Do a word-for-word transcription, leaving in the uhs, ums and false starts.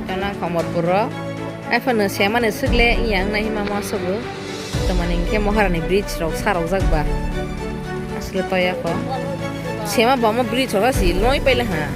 Kana Kamarpur rok. Ai phano semani swkle iya wngna hima ma sugo. Tamani hinkhe Maharani bridge rok sarok jak ba. Asle toya kho. Sema bama bridge rok asi loi paila ha.